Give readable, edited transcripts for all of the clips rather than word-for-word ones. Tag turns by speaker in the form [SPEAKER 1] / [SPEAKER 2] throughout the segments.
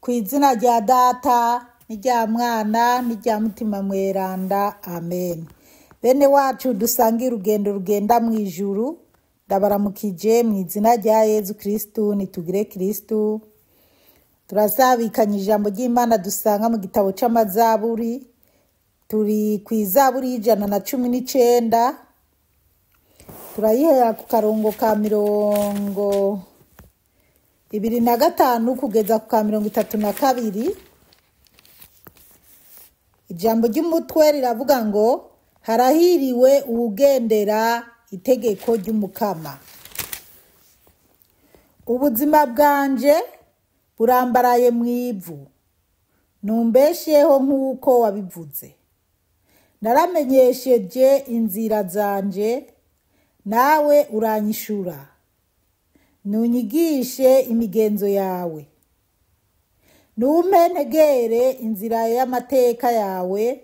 [SPEAKER 1] Ku izina rya Data n'irya Mwana n'irya Mutima Mweranda, amen. Bene wacu dusangiye urugendo rugenda mu ijuru, ndabaramukije mu izina rya Yezu Kristu, nitugire Kristu. Turasabikanye ijambo ry'Imana dusanga mu gitabo c'amazaburi, turi ku izaburi y'119, turayihera ku karongo ka 25 kugeza ku ka 32. Ijambo ry'umutwe riravuga ngo harahiriwe uwugendera itegeko ry'Umukama. Ubuzima bwanje burambaraye mw'ivu, numbesheho nk'uko wabivuze. Naramenyesheje inzira zanje, nawe uranyishura. Nunyigishe imigenzo yawe, numpe ntegere inzira y'amateka yawe,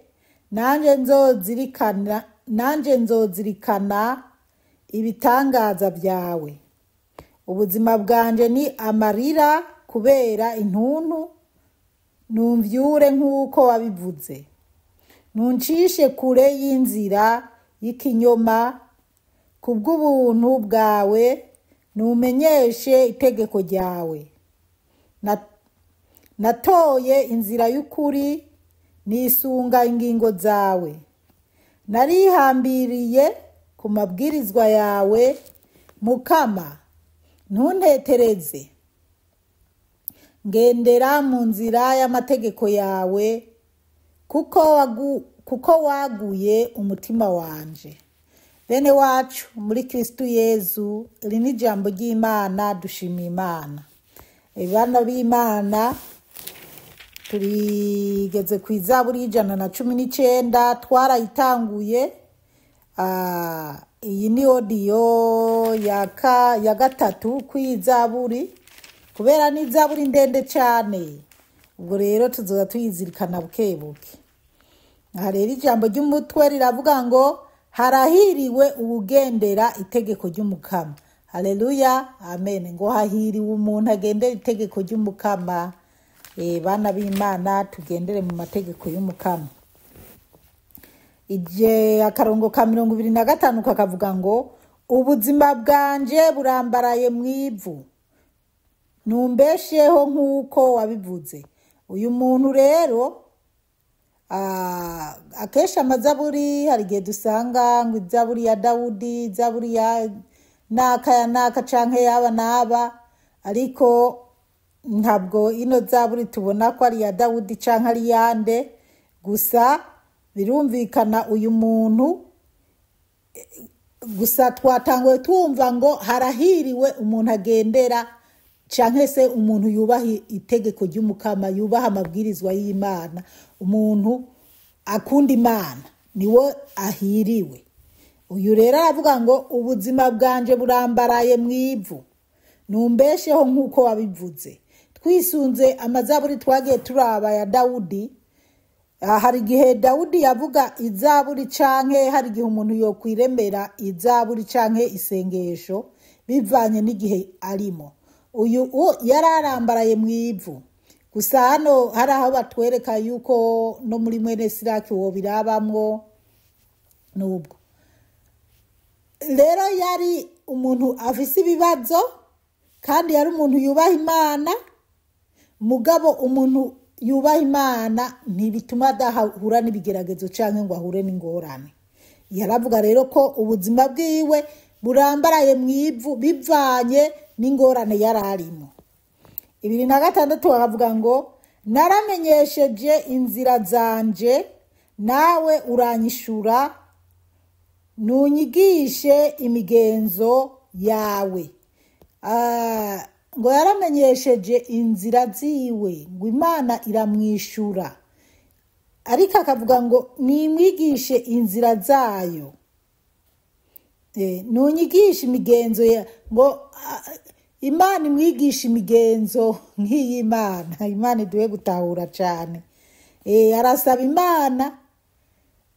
[SPEAKER 1] nanje nzozirikana ibitangaza vyawe. Ubuzima bwanje ni amarira kubera intuntu, numvyure nk'uko wabivuze. Nuncishe kure y'inzira y'ikinyoma, kubw'ubuntu bwawe numenyeshe itegeko ryawe. Natoye inzira y'ukuri, nisunga ingingo zawe. Narihambiriye ku mabwirizwa yawe, Mukama, ntuntetereze. Ngendera mu nzira y'amategeko yawe, kuko waguye umutima wanje. Bene wacu muri Kristu Yezu, iri ni ijambo ry'Imana, dushima Imana. Bana b'Imana, turigeze ku izaburi y'119, twarayitanguye. Iyi ni audio ya gatatu kw'izaburi, kubera ni izaburi ndende cane. Ubwo rero tuzoza tuyizirikana bukebuke. Aha rero ijambo ry'umutwe riravuga ngo harahiriwe uwugendera itegeko ry'Umukama. Haleluya, amen. Ngo hahiriwe umuntu agendera itegeko ry'Umukama. Bana b'Imana, tugendere mu mategeko y'Umukama. Ije akarongo ka 25 kakavuga ngo ubuzima bwanje burambaraye mw'ivu, numbesheho nk'uko wabivuze. Uyu muntu rero akesha amazaburi, hari igihe dusanga ngo izaburi ya Dawudi, izaburi ya naka ya naka canke yaba naba, ariko ntabwo ino zaburi tubona ko ari iya Dawudi canke ari yande. Gusa birumvikana uyu muntu, gusa twatanguye twumva ngo harahiriwe umuntu agendera canke se umuntu yubaha itegeko ry'Umukama, yubaha amabwirizwa y'Imana, umuntu akunda Imana niwe ahiriwe. Uyu rero aravuga ngo ubuzima bwanje burambaraye mw'ivu, numbesheho nk'uko wabivuze. Twisunze amazaburi twagiye turaba ya Dawudi, hari igihe Dawudi yavuga izaburi canke hari igihe umuntu yokwiremera izaburi canke isengesho bivanye n'igihe arimo. Uyu yararambaraye mw'ivu. Gusa hano hari aho batwereka yuko no muri mwene Siraki wo birabamwo nubwo. Rero yari umuntu afise ibibazo, kandi yari umuntu yubaha Imana. Mugabo umuntu yubaha Imana ntibituma adahura n'ibigeragezo canke ngo ahure n'ingorane. Yaravuga rero ko ubuzima bwiwe burambaraye mw'ivu bivanye n'ingorane yararimo. 26 bakavuga ngo naramenyesheje inzira zanje, nawe uranyishura, nunyigishe imigenzo yawe. Ngo yaramenyesheje inzira ziwe, ngo Imana iramwishura. Ariko akavuga ngo nimwigishe inzira zayo, nunyigishe imigenzo ya, ngo Imana imwigisha imigenzo nk'iy'Imana. Imana iduhe gutahura cane. Arasaba Imana.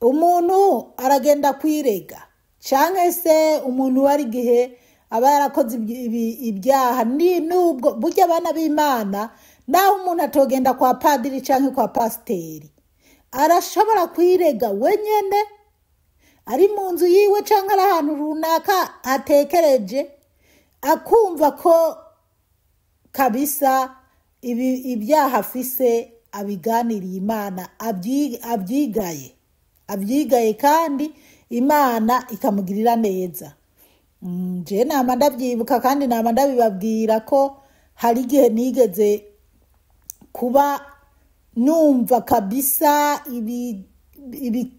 [SPEAKER 1] Umuntu aragenda kwirega, canke se umuntu wari gihe aba yarakoze ibyaha, ni nubwo burya abana b'Imana Naho umuntu atogenda kwa padiri canke kwa pasiteri, arashobora kwirega wenyene ari mu nzu yiwe canke ari ahantu runaka atekereje, akumva ko kabisa ibyaha afise abiganiriye Imana, abyigaye kandi Imana ikamugirira neza. Je nama ndavyibuka kandi nama ndabibabwira ko hari igihe nigeze kuba numva kabisa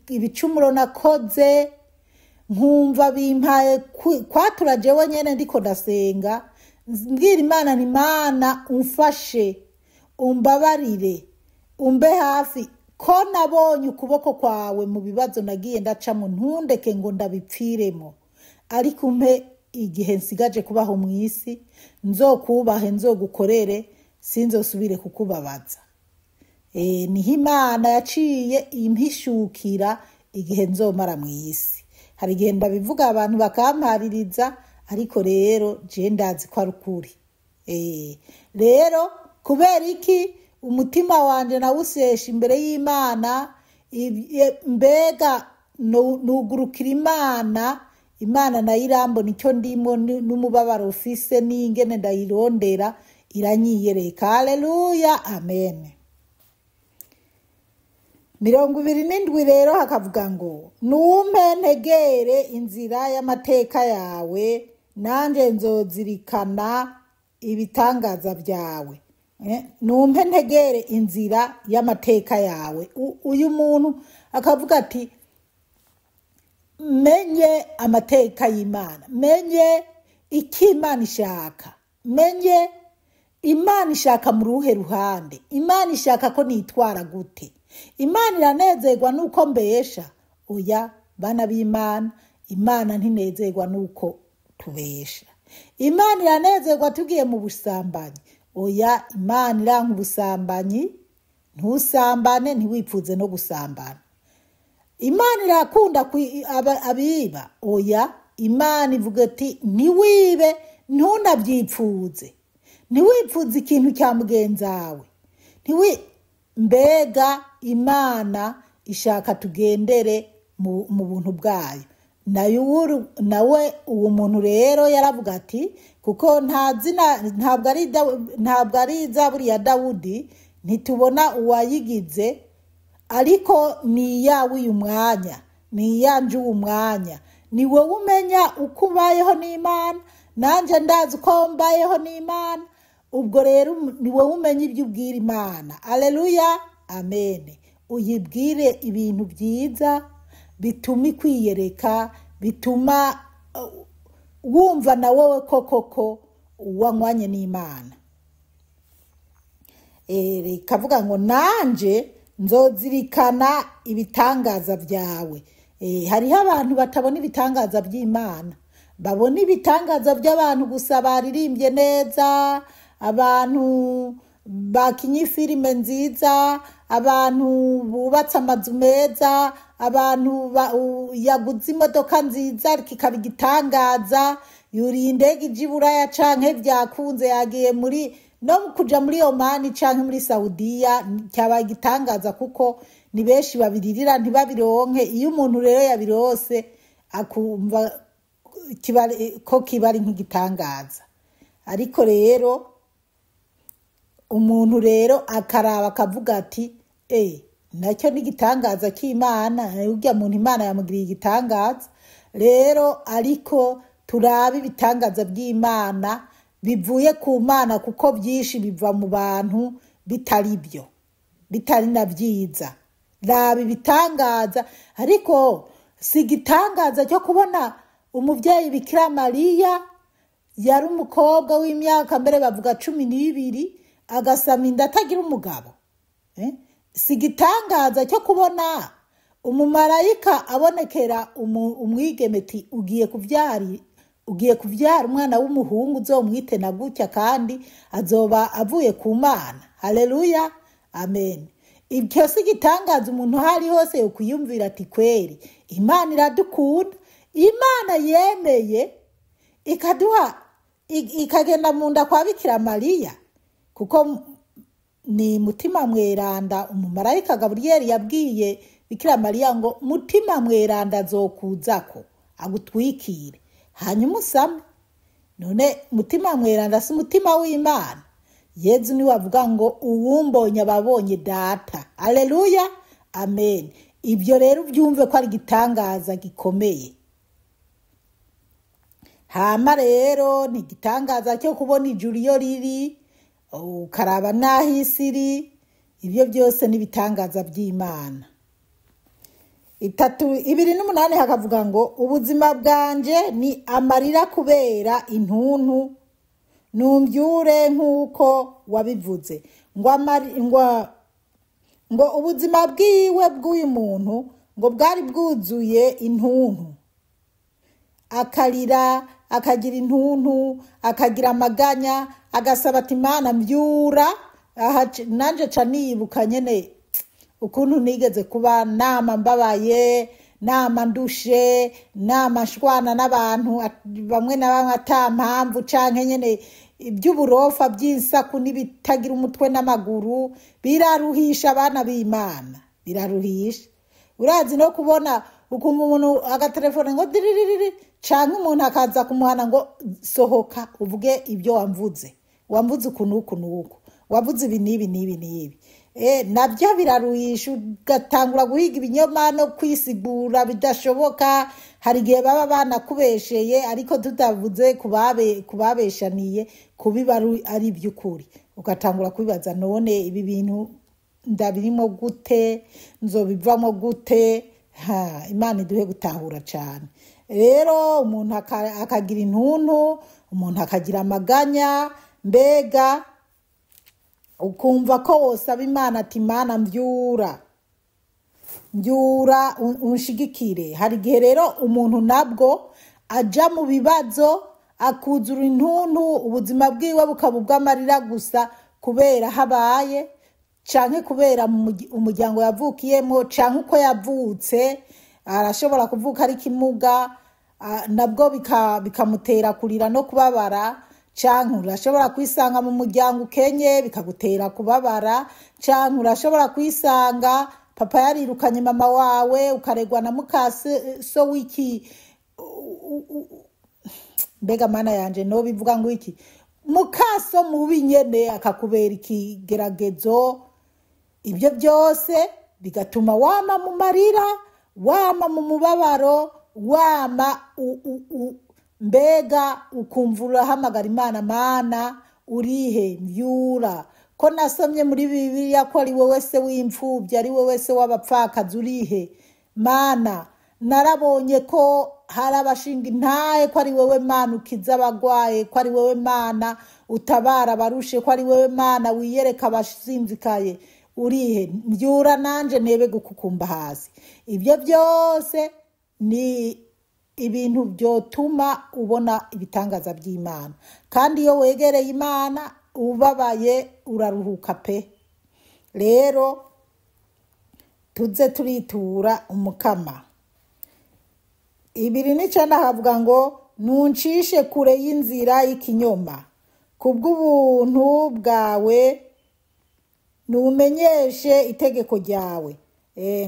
[SPEAKER 1] ibicumuro nakoze, nkumva bimpaye kwatura jewe nyene ndiko ndasenga, mbwira Imana nti Mana umfashe, umbabarire, umbe hafi, ko nabonye ukuboko kwawe mu bibazo nagiye ndacamo, ntundeke ngo ndabipfiremo, ariko umpe igihe nsigaje kubaho mu isi, nzokubahe, nzogukorere, sinzosubire kukubabaza. Niho Imana yaciye impishukira igihe nzomara mu isi. Hari igihe ndabivuga abantu bakampaririza, ariko rero je ndazi ko ari ukuri. Rero kubera iki umutima wanje nawusesha imbere y'Imana, mbega nugurukira Imana, Imana nayo irambona icyo ndimo n'umubabaro ufise n'ingene ndayirondera, iranyiyereka. Haleluya, amen. 27 rero hakavuga ngo numpe ntegere inzira y'amateka yawe, nanje nzozirikana ibitangaza byawe. Numpe ntegere inzira y'amateka yawe. Uyu muntu akavuga ati menye amateka y'Imana, menye icyo Imana ishaka, menye Imana ishaka mu ruhe ruhande, Imana ishaka ko nitwara gute, Imana iranezerwa nuko mbesha. Oya bana b'Imana, Imana ntinezerwa nuko tubesha. Imana iranezerwa tugiye mu busambanyi. Oya, Imana iranka ubusambanyi, ntusambane, ntiwipfuze no gusambana. Imana irakunda abiba. Oya, Imana ivuga ati ntiwibe, ntunabyipfuze, ntiwipfuze ikintu cya mugenzi wawe. Mbega Imana ishaka tugendere mu buntu bwayo. Nawe uwo muntu rero yaravuga ati kuko nta zina, ntabwo ari zaburi ya Dawudi, ntitubona uwayigize, ariko ni iyawe uyu mwanya, ni iyanje uyu mwanya, ni wowe umenya uko ubayeho n'Imana, nanje ndazi uko mbayeho n'Imana. Ubwo rero ni wowe umenya ibyo ubwira Imana. Haleluya, amen. Uyibwire ibintu byiza bituma ikwiyereka, bituma wumva na wowe koko wanywanye n'Imana. Rikavuga ngo nanje nzozirikana ibitangaza byawe. Hariho abantu batabona ibitangaza by'Imana, babona ibitangaza by'abantu gusa baririmbye neza, abantu bakinye filime nziza, abantu bubatse amazu meza, abantu yaguze imodoka nziza kikaba igitangaza, yuriye indege ija i Buraya canke vyakunze yagiye muri no kuja muri Omani canke muri Saudiya, cyaba igitangaza kuko ni benshi babiririra ntibabironke. Iyo umuntu rero yabirose akumva ko kibari nk'igitangaza. Ariko rero umuntu rero akaraba akavuga ati nacyo ni igitangaza cy'Imana, urya muntu Imana yamugiriye igitangaza. Rero ariko turabe ibitangaza by'Imana bivuye ku Mana, kuko byinshi biva mu bantu bitari byo, bitari na byiza. Raba ibitangaza, ariko si igitangaza cyo kubona umuvyeyi Bikira Mariya yari umukobwa w'imyaka mbere bavuga 12 agasama inda atagira umugabo. Si igitangaza cyo kubona umumarayika abonekera umwigeme ati ugiye kuvyara umwana w'umuhungu uzomwite na gutya kandi azoba avuye ku Mana. Haleluya, amen. Ibyo si igitangaza umuntu hari hose yo kwiyumvira ati kweri Imana iradukunda, Imana yemeye ikaduha ikagenda mu nda kwa Bikira Mariya, kuko ni Mutima Mweranda. Umumarayika Gaburiyeli yabwiye Bikira Mariya ngo Mutima Mweranda azokuzako agutwikire hanyuma usame. None Mutima Mweranda si umutima w'Imana? Yezu niwe avuga ngo uwumbonye ababonye data. Aleluya, amen. Ibyo rero ubyumve ko ari igitangaza gikomeye. Hama rero ni igitangaza cyo kubona ijuru iyo riri, ukaraba n'aho isi iri, ibyo byose ni ibitangaza by'Imana. 3:28 hakavuga ngo ubuzima bwanje ni amarira kubera intuntu, numbyure nk'uko wabivuze. Ngo ubuzima bwiwe bw'uyu muntu ngo bwari bwuzuye intuntu, akarira, akagira intuntu, akagira amaganya, agasaba ati Mana mbyura. Aha nanje ca nibuka nyene ukuntu nigeze kuba nama mbabaye, nama ndushe, nama nshwana n'abantu bamwe na bamwe ata mpamvu, canke nyene iby'uburofa by'insaku n'ibitagira umutwe n'amaguru. Biraruhisha abana b'Imana, biraruhisha. Urazi no kubona ukumva umuntu agatelefone ngo diririri, canke umuntu akaza kumuhana ngo sohoka uvuge ibyo wamvuze, wamvuze uku n'uku n'uku, wavuze ibi n'ibi n'ibi n'ibi. Nabyo biraruhisha, ugatangura guhiga ibinyoma no kwisigura bidashoboka. Hari igihe baba banakubesheye, ariko tutavuze kubabeshaniye, kubiba ari iby'ukuri. Ugatangura kwibaza none ibi bintu ndabirimo gute, nzobivamo gute? Ha, Imana iduhe gutahura cyane. Rero umuntu akagira intuntu, umuntu akagira amaganya, mbega ukumva ko wosaba Imana ati Mana mbyura, mbyura unshigikire. Hari igihe rero umuntu nabwo aja mu bibazo akuzura intuntu, ubuzima bwiwe bukaba ubw'amarira gusa kubera habaye, canke kubera umuryango yavukiyemo, canke uko yavutse. Arashobora kuvuka ari kimuga, nabwo bikamutera kurira no kubabara. Canke urashobora kwisanga mu muryango ukenye bikagutera kubabara. Canke urashobora kwisanga papa yarirukanye mama wawe ukaregwa na mukase so wiki. Mbega mana yanje no bivuga ngo iki, mukaso mubi nyene akakubera ikigeragezo. Ibyo byose bigatuma wama mu marira, wama mu mubabaro, wama mbega ukumva urahamagara Imana, Mana urihe, mbyura. Ko nasomye muri Bibiliya ko ari wowe se w'imfubyi, ari wowe se w'abapfakazi, urihe Mana? Narabonye ko hari abashinga intahe, ko ari wowe Mana ukiza abagwaye, ko ari wowe Mana utabara abarushe, ko ari wowe Mana wiyereka abasinzikaye, urihe? Mbyura nanje nebe gukukumba hasi. Ibyo byose ni ibintu byotuma ubona ibitangaza by'Imana. Kandi iyo wegereye Imana ubabaye uraruhuka pe. Rero tuze turitura umukama. 29 havuga ngo nuncishe kure y'inzira y'ikinyoma, kubw'ubuntu bwawe numenyeshe itegeko ryawe.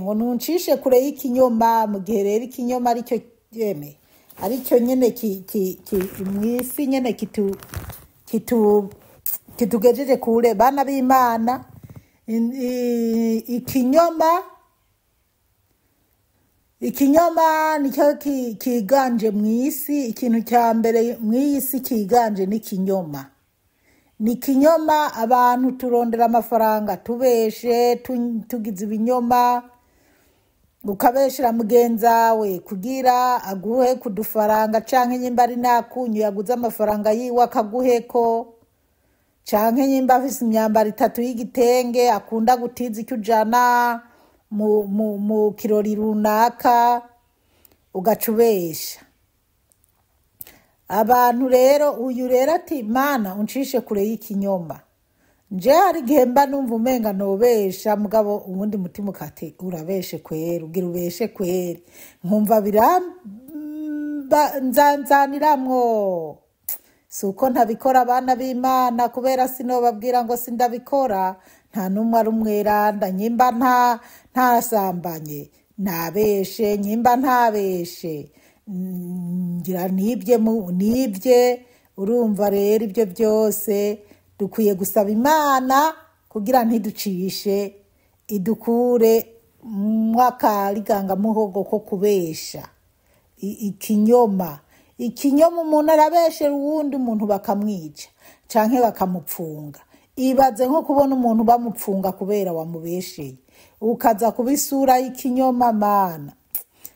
[SPEAKER 1] Ngo nuncishe kure y'ikinyoma. Mu gihe rero ikinyoma aricyo yeme, aricyo nyene mwisi nyene kitugejeje kure bana b'Imana. Ikinyoma nicyo kiganje mwisi. Ikintu cya mbere mwisi kiganje ni kinyoma. Ni kinyoma. Abantu turondera amafaranga tubeshe, tugize ibinyoma, ukabeshera mugenzawe kugira aguhe kudufaranga, canke nyimba ari nakunyu yaguze amafaranga yiwe akaguheko, canke nyimba afise imyambaro 3 y'igitenge akunda gutiza icyo ujana mu kirori runaka, ugaca ubesha abantu. Rero uyu rero ati Mana uncishe kure y'ikinyoma. Nje hari igihe mba numva umenga nobesha, mugabo ubundi mutima ukati urabeshe kweri, ugira ubeshe kweri, nkumva nzanzaniramwo. Si uko ntabikora abana b'Imana, kubera sinobabwira ngo sindabikora, nta n'umwe ari umweranda. Nyimba ntasambanye ntabeshe, nyimba ntabeshe ngira nibye nibye. Urumva rero ibyo byose dukwiye gusaba Imana kugira ntiducishe, idukure mwakarigangamuhogo ko kubesha. Ikinyoma, ikinyoma umuntu arabeshera uwundi umuntu bakamwica canke bakamupfunga. Ibaze nko kubona umuntu bamupfunga kubera wamubesheye, ukaza kuba isura y'ikinyoma. Mana,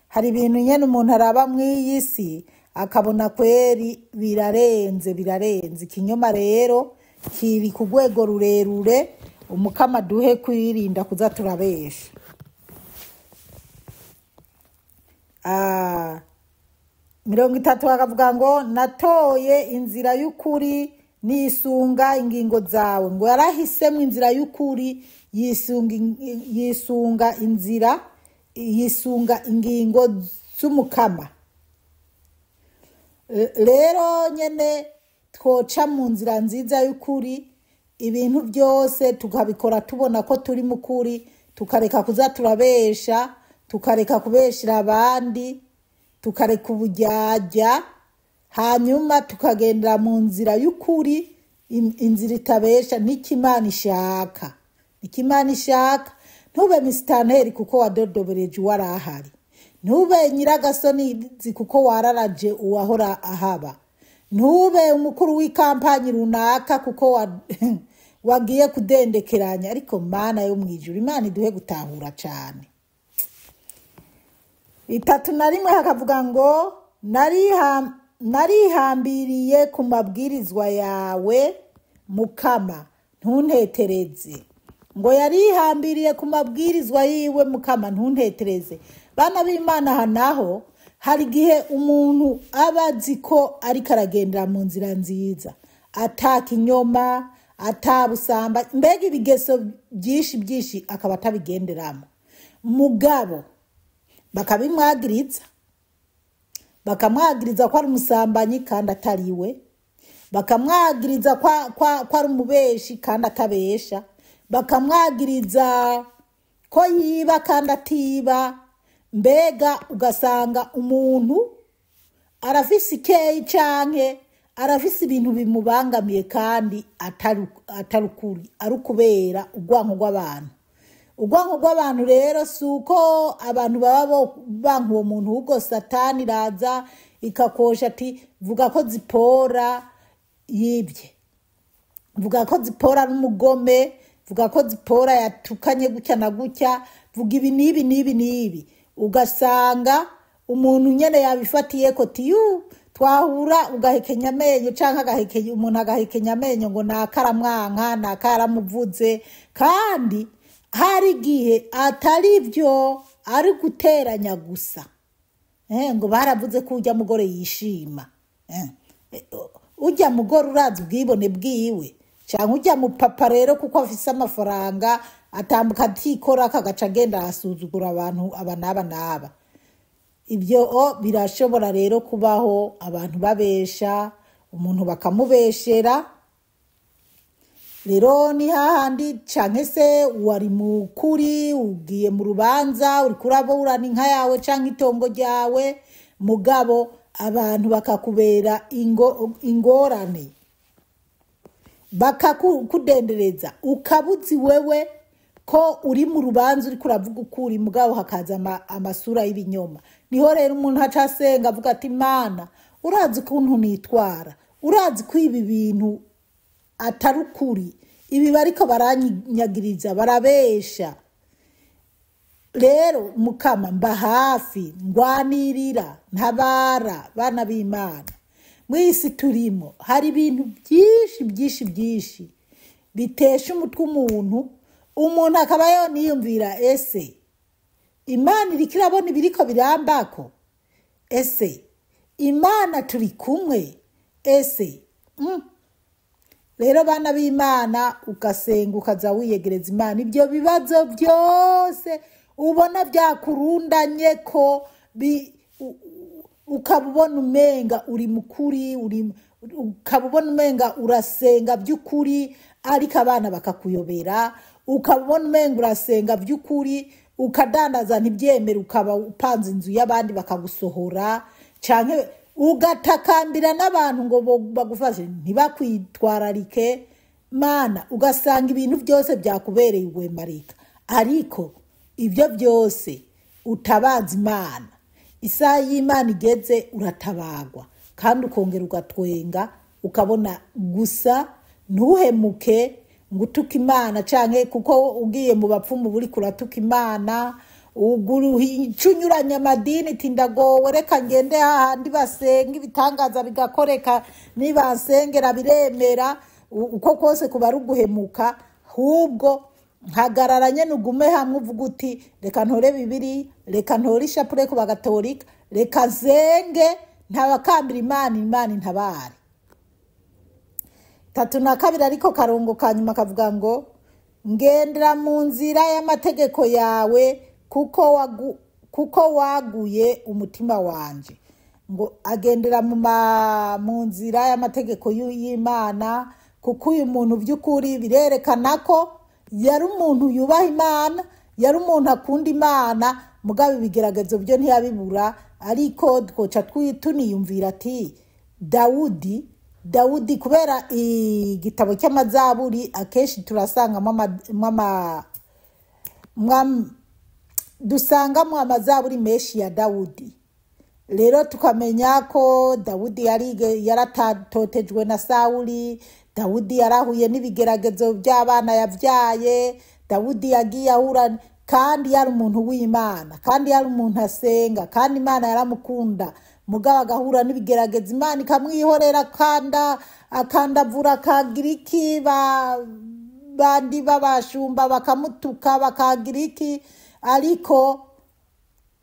[SPEAKER 1] hari ibintu nyene umuntu araba mw'iyi si akabona kweri birarenze, birarenze. Ikinyoma rero kiri ku rwego rurerure. Umukama duhe kwirinda kuza turabesha. 30 bakavuga ngo natoye inzira y'ukuri nisunga ingingo zawe. Ngo yarahisemo inzira y'ukuri, yisunga inzira, yisunga ingingo z'umukama. Rero nyene twoca mu nzira nziza y'ukuri, ibintu byose tukabikora tubona ko turi mu kuri, tukareka kuza turabesha, tukareka kubeshera abandi, tukareka uburyarya, hanyuma tukagendera mu nzira y'ukuri, inzira itabesha. Niko Imana ishaka, niko Imana ishaka. Ntube misitanteri kuko wadodobereje uwari ahari, ntube nyiragasonizi kuko wararaje uwahora ahaba, ntube umukuru w'ikampanyi runaka kuko wagiye kudendekeranya. Ariko Mana yo mw'ijuru, Imana iduhe gutahura cane. 31 hakavuga ngo narihambiriye ku mabwirizwa yawe Mukama, ntuntetereze. Ngo yarihambiriye ku mabwirizwa yiwe Mukama, ntuntetereze. Bana b'Imana, aha naho hari igihe umuntu aba azi ko ariko aragendera mu nzira nziza, ata kinyoma, ata busamba, mbega ibigeso byinshi byinshi akaba atabigenderamo, mugabo bakabimwagiriza, bakamwagiriza ko ari umusambanyi kandi atari we, bakamwagiriza ko ari umubeshi kandi atabesha, bakamwagiriza ko yiba kandi atiba. Mbega ugasanga umuntu arafise ikeyi canke arafise ibintu bimubangamiye kandi atari ukuri, ari ukubera urwanko rw'abantu. Urwanko rw'abantu rero si uko abantu baba banka uwo muntu, ahubwo Satani iraza ikakosha ati vuga ko Zipora yibye, vuga ko Zipora ari umugome, vuga ko Zipora yatukanye gutya na gutya, vuga ibi n'ibi n'ibi n'ibi. Ugasanga umuntu nyene yabifatiye ko tiyu twahura ugahekenya amenyo, canke agahekenya umuntu agahekenya amenyo ngo nakaramwanka, nakaramuvuze, kandi hari igihe atari byo, ari guteranya gusa. Ngo baravuze ko ujya mugore yishima. Ujya mugore urazi ubwibone bwiwe, canke ujya mu papa rero kuko afise amafaranga atambuka atikora akagaca agenda asuzugura abantu aba n'aba n'aba. Ibyo birashobora rero kubaho, abantu babesha, umuntu bakamubeshera. Rero ni hahandi canke se wari mukuri, ugiye mu rubanza, uriko uraburana inka yawe canke itongo ryawe, mugabo abantu bakakubera ingorane, bakakudendereza, ukabuzi wewe ko uri mu rubanza uriko uravuga ukuri, mugabo hakaza amasura y'ibinyoma. Niho rero umuntu aca asenga avuga ati Mana, urazi ukuntu nitwara, urazi ko ibi bintu atari ukuri, ibi bariko baranyagiriza, barabesha. Rero Mukama mba hafi, ngwanirira, ntabara. Bana b'Imana, mw'isi turimo hari ibintu byinshi byinshi byinshi bitesha umutwe umuntu, umuntu akaba yoniyumvira ese Imana iriko irabona ibiriko birambako, ese Imana turi kumwe, ese Rero bana b'Imana, ugasenga ukaza wiyegereza Imana, ibyo bibazo byose ubona byakurundanye ko ukaba ubona umenga uri mukuri, ukaba ubona umenga urasenga by'ukuri, ariko abana bakakuyobera, ukabona umenga urasenga by'ukuri, ukadandaza ntibyemere, ukaba upanze inzu y'abandi bakagusohora, canke ugatakambira n'abantu ngo bagufashe ntibakwitwararike. Mana, ugasanga ibintu byose byakubereye ugwemarika. Ariko ibyo byose utabaza Imana, isaha y'Imana igeze uratabagwa, kandi ukongera ugatwenga, ukabona gusa ntuhemuke ngo utuke Imana, canke kuko ugiye mu bapfumu buri kuratuka Imana, ucunyuranya amadini, ati ndagowe, reka ngende hahandi basenga ibitangaza bigakoreka, nibansengera biremera. Uko kose kuba ari uguhemuka. Ahubwo hagarara nyene ugume hamwe, uvuga uti reka ntore Bibiri, reka ntore ishapure ku bagatolika, reka nzenge, ntabakambira Imana, Imana intabare. 32 ariko karongo ka nyuma kavuga ngo ngendera mu nzira y'amategeko yawe, kuko waguye umutima wanje. Ngo agendera mu nzira y'amategeko y'Imana, kuko uyu muntu by'ukuri birerekana ko yari umuntu yubaha Imana, yari umuntu akunda Imana, mugabo ibigeragezo byo ntiyabibura. Ariko twoca tuniyumvira ati Dawudi kubera igitabo cy'amazaburi akenshi turasangamo dusangamo amazaburi menshi ya Dawudi. Rero tukamenya ko Dawudi yaratotejwe na Sawuli, Dawudi yarahuye n'ibigeragezo by'abana yabyaye, Dawudi yagiye ahura, kandi yari umuntu w'Imana, kandi yari umuntu asenga, kandi Imana yaramukunda, mugabo agahura n'ibigeragezo, Imana ikamwihorera, akandavura, akagira iki, bandi babashumba bakamutuka bakagira iki, ariko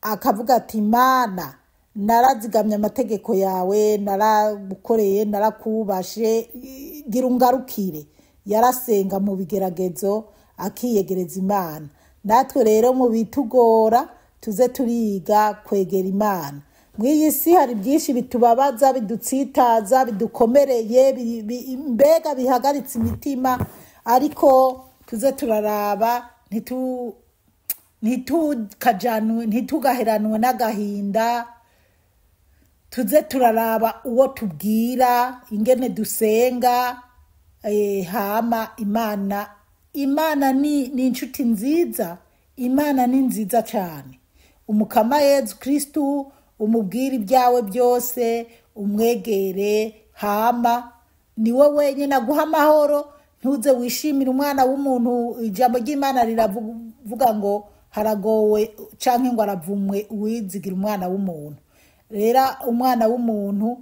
[SPEAKER 1] akavuga ati Imana narazigamye amategeko yawe, naragukoreye, narakubashe, gira ungarukire. Yarasenga mu bigeragezo, akiyegereza Imana. Natwe rero mu bitugora tuze turiga kwegera Imana. Mw'iyi si hari byinshi bitubabaza, bidutsitaza, bidukomereye, mbega bihagaritse imitima, ariko tuze turaraba ntitugaheranwe n'agahinda. Tuze turaraba uwo tubwira, ingene dusenga, hama Imana ni inshuti nziza, Imana ni nziza cyane. Umukama Yezu Kristu umubwira ibyawe byose, umwegere, hama niwe wenyine aguha amahoro. Ntuze wishimire umwana w'umuntu. Ijambo ry'Imana riravuga ngo haragowe canke ngo aravumwe uwizigira umwana w'umuntu. Rero umwana w'umuntu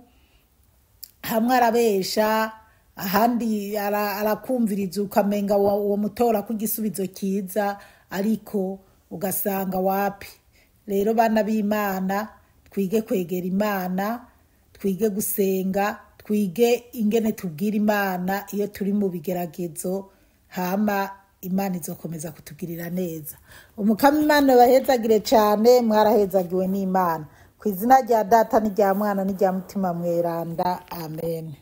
[SPEAKER 1] hamwe arabesha, ahandi arakumviriza, ukamenga uwo mutora ku gisubizo cyiza, ariko ugasanga wapi. Rero bana b'Imana, twige kwegera Imana, twige gusenga, twige ingene tubwira Imana iyo turi mu bigeragezo, hama Imana izokomeza kutugirira neza. Umukama Imana bahezagire cyane, mwarahezagiwe n'Imana. Ku izina rya Data n'irya Mwana n'irya Mutima Mweranda, amen.